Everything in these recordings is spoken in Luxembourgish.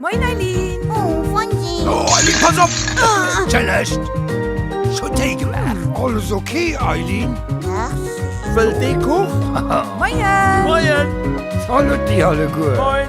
Moien Eileen! Oh, Fonsi! Oh, Eileen, pass op! Entschëllegt! Ech hunn Téi gemaach. Alles ok, Eileen? Merci. Wëllt ee Kuch? Moien! Moien! Salut déi alleguer! Moin!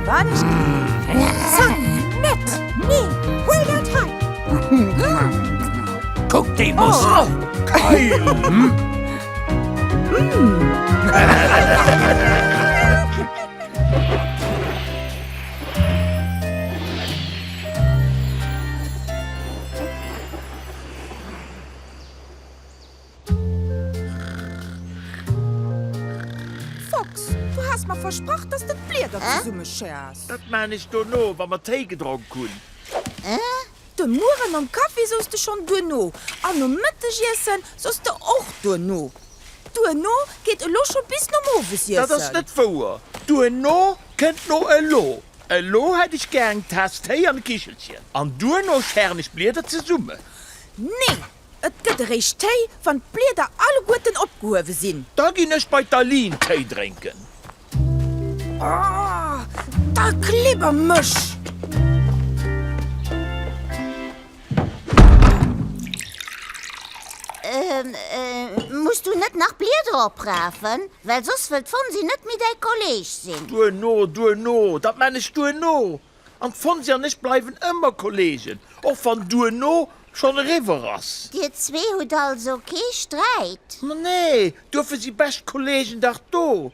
Wann ech Zank net! Nee, huel dat hei! Kuck déi Muskel! Geil! Fox, du has mer versprach, dass de d'Blieder zesummeschäers. Dat maan ech dono, wa mer Téi gedronk hunn. De Mueren nom Kaffi soos de schonn duerno an nom Mëttegiessen soos de och duerno. Duerno geet elo scho bis nom Owesiessen. Dat ass net wouer. Duerno kënnt no elo. Elo hätt ech gär eng Taass Téi an e Kichelchen. An duerno schären ech d'Blieder zesummen. Nee, et gëtt eréischt Téi, wann d'Blieder alleguerten opgehuewe sinn. Da ginn ech bei d'Aline Téi drénken. Oh, da klibber mech! Muss du net nach Blieder oprafen, well soss wëll d'Fonsi net méi däi Kolleg sinn. Duerno, duerno, dat man ech duerno. An d'Fonsi an ech bleiwen ëmmer Kollegen, och wann duerno schonn eriwwer ass. Dir zwee hutt also kee Sträit? Ma nee, duerfir si bescht Kollegen dach do.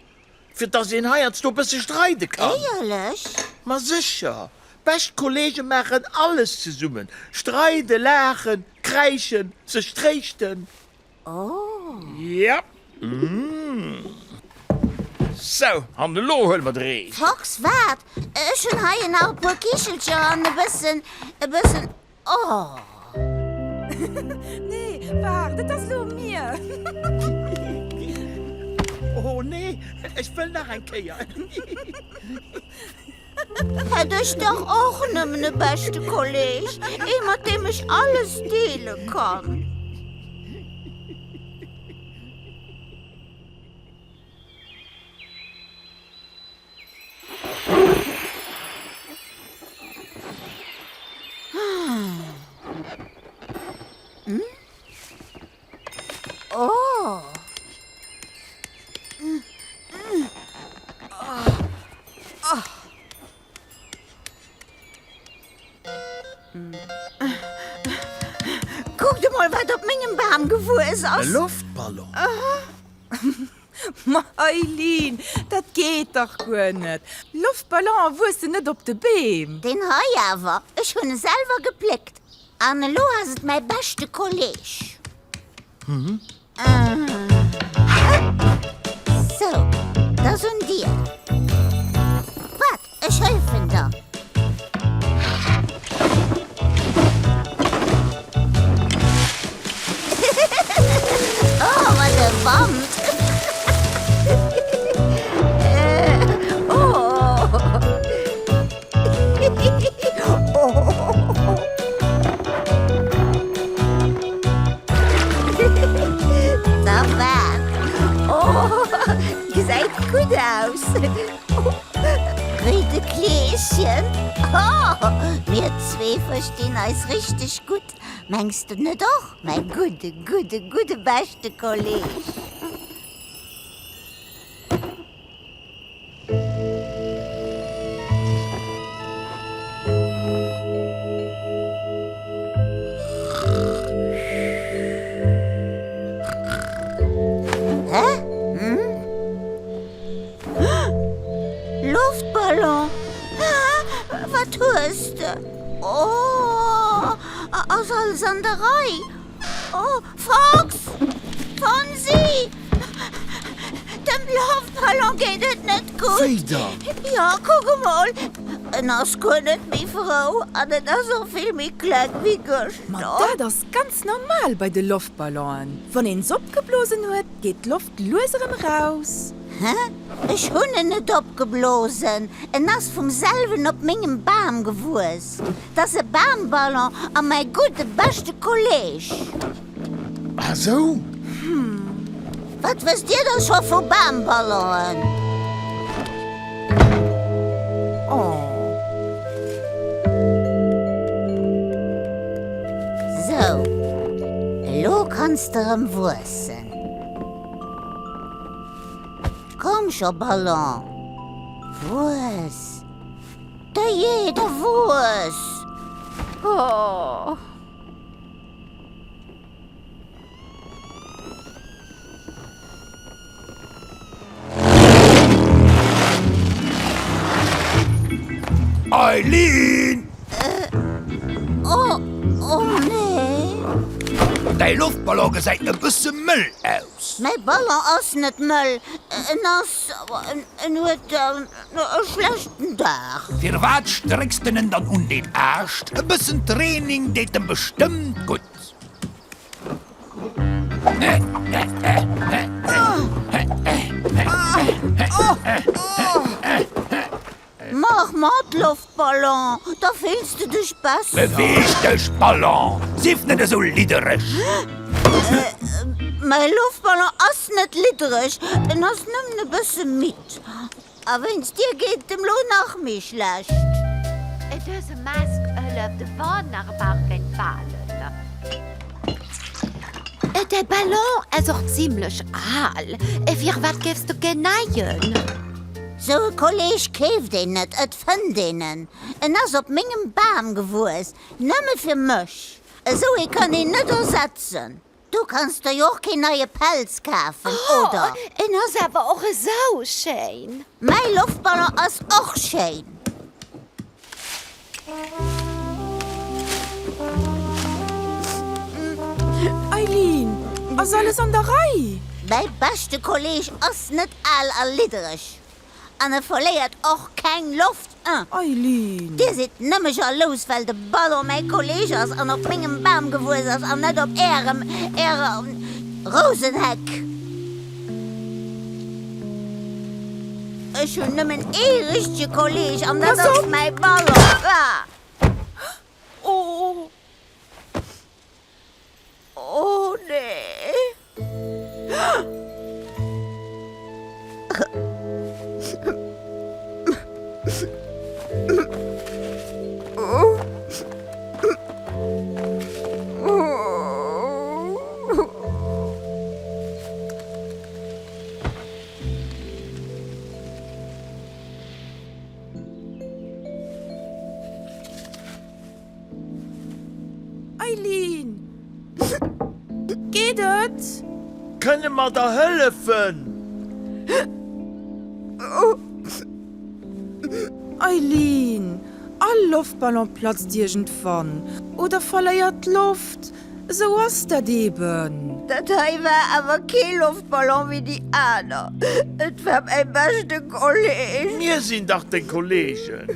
Fir dass een heiansdo e bësse streide kann. Éierlech? Ma sécher! Bescht Kollege maachen alles zesummen, streiden, laachen, kräischen, sech tréischten. Oh. Ja. Mmh. Sou, an elo huele mer de Rees. Fox, waart, ech hunn hei nach e puer Kichelcher an e bëssen, e bëssen. Oh! Nee, waart, et ass lo mir. Oh nee, ech wëll nach eng Kéier. Hätt ech dach och nëmmen e beschte Kolleg, ee mat deem ech alles deele kann. Oh. Kuckt emol, wat op mengem Bam gewuess ass. E Loftballon. Ma Eileen, dat geet dach guer net! Loftballonen wuessen net op de Beem! Deen hei awer, ech hunn e selwer gepléckt an elo ass et mäi beschte Kolleg. Sou, 't ass un dir. Waart, ech hëllefen der. Oh, wat e Wand! Da waart! Oh, gesäit gutt aus! Wéi de Kleeschen. Oh, mir zwee verstinn eis richteg gutt, mengs de net och, mäi gudde, gudde, gudde beschte Kolleg? Hä? Hm? Loftballon? Hä? Wat hues de? Oh, ass alles an der Rei? Oh, Fox! Fonsi! Dem Loftballon geet et net gutt! Wéi dann? Jo, kuck emol, en ass guer net méi frou an en ass och vill méi kleng wéi gëschter. Ma dat ass ganz normal bei de Loftballonen. Wann een s'opgeblosen huet, geet d'Loft lues erëm eraus. Hä? Ech hunn en net opgeblosen, en ass vum selwen op mengem Bam gewuess. 't ass e Bamballon a mäi gudde beschte Kolleg. Ah sou? Hm, wat wësst Dir da scho vu Bamballonen? Oh. kanns de erëm wuessen. Komm scho, Ballon, wuess! Dajee, da wuess! Oh. Eileen! Oh, oh nee! Däi Loftballon gesäit e bësse mëll aus. Mäi Ballon ass net mëll, en ass, en huet e schlechten Dag. Firwat strécks de en dann un deen Aascht? E bëssen Training deet em bestëmmt gutt. Maach mat, Loftballon, da fills de dech besser. Beweeg dech, Ballon, sief net esou liddereg. Mäi Loftballon ass net liddereg, en ass nëmmen e bësse midd. A wéinst dir geet et em lo nach méi schlecht. Dëse Mask hëlleft de wonnerbar géint Falen. Däi Ballon ass och zimlech al. Firwat keefs de keen neien? Sou e Kolleg keeft een net, et fënnt een en. En ass op mengem Bam gewuess, nëmme fir mech. Esou ee kann een net ersetzen. Du kanns der jo och keen neie Pelz kafen, oder? Oh, en ass awer och esou schéin! Mäi Loftballon ass och schéin! Eileen, ass alles an der Rei? Mäi beschte Kolleeg ass net al a liddereg. An e verléiert och keng Loft, hein. Eileen! Dir sidd nëmme jalous, well de Ballon mäi Kolleg ass an op mengem Bam gewuess ass an net op ärem, ärer Rousenheck. Ech hunn nëmmen ee richtege Kolleg an dat ass mäi Ballon. Ah! Oh! Oh nee! Eileen! Geet et? Kënne mer der hëllefen? Eileen, all Loftballon platzt iergendwann oder verléiert d'Loft. Esou ass dat eben. Dat hei war awer kee Loftballon wéi déi aner. Et war mäi beschte Kolleg. Mir sinn dach deng Kollegen.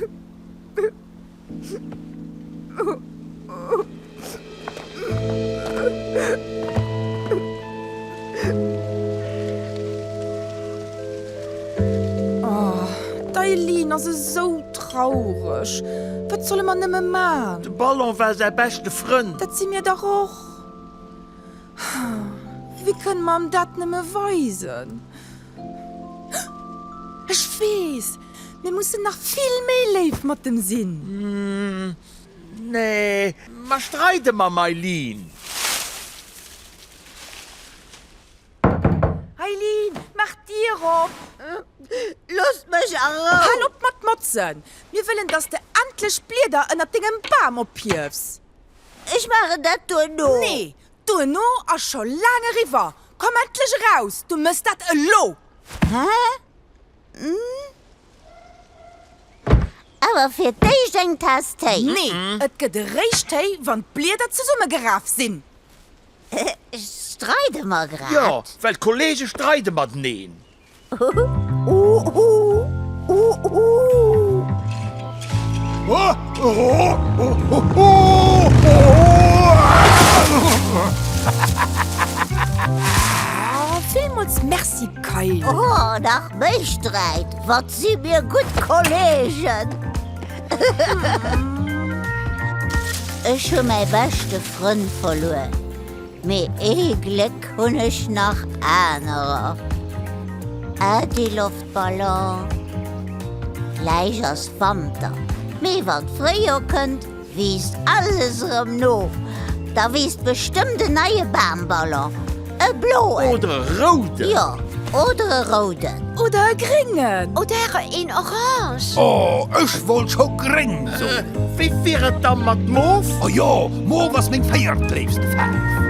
Oh, d'Eileen ass esou traureg. Wat solle mer nëmme man? De Ballon war säi beschte Frënd. Dat si mir dach och. Wéi kënne mer em dat nëmme weisen? Ech weess! Mir mussen nach vill méi léif mat em sinn. Nee, mer streide mam Eileen. Eileen, maach d'Dier op! Loosst mech a Rou! Hal op mat motzen! Mir wëllen, dass de endlech d'Blieder ënnert dengem Bam ophiefs! Ech maachen dat duerno. Nee, duerno ass scho laang eriwwer! Komm endlech eraus, du mëss dat elo! Hä? Awer fir d'éischt eng Taass Téi. Nee, et gëtt eréischt Téi, wann d'Blieder zesummegeraf sinn. Streide mer grad? Jo, well d'Kolleege streide mateneen. Villmools Merci, Kayl. Oh, nach méi Sträit! Wat si mir gutt Kolleegen! Ech hu mäi beschte Frënn verluer, mee ee Gléck hunn ech nach anerer. Äddi Loftballon! Gläich ass Wanter, mee wann d'Fréijoer kënnt, wiisst alles erëm no. Da wiisst bestëmmt en neie Bamballon. E bloen. Oder e rouden. Jo, oder e rouden. Oder e gréngen. Oder een orange. Oh, ech wollt scho gréng soen. Wéi wier et da mat mof? Oh jo, mof ass meng véiertléifste Faarf.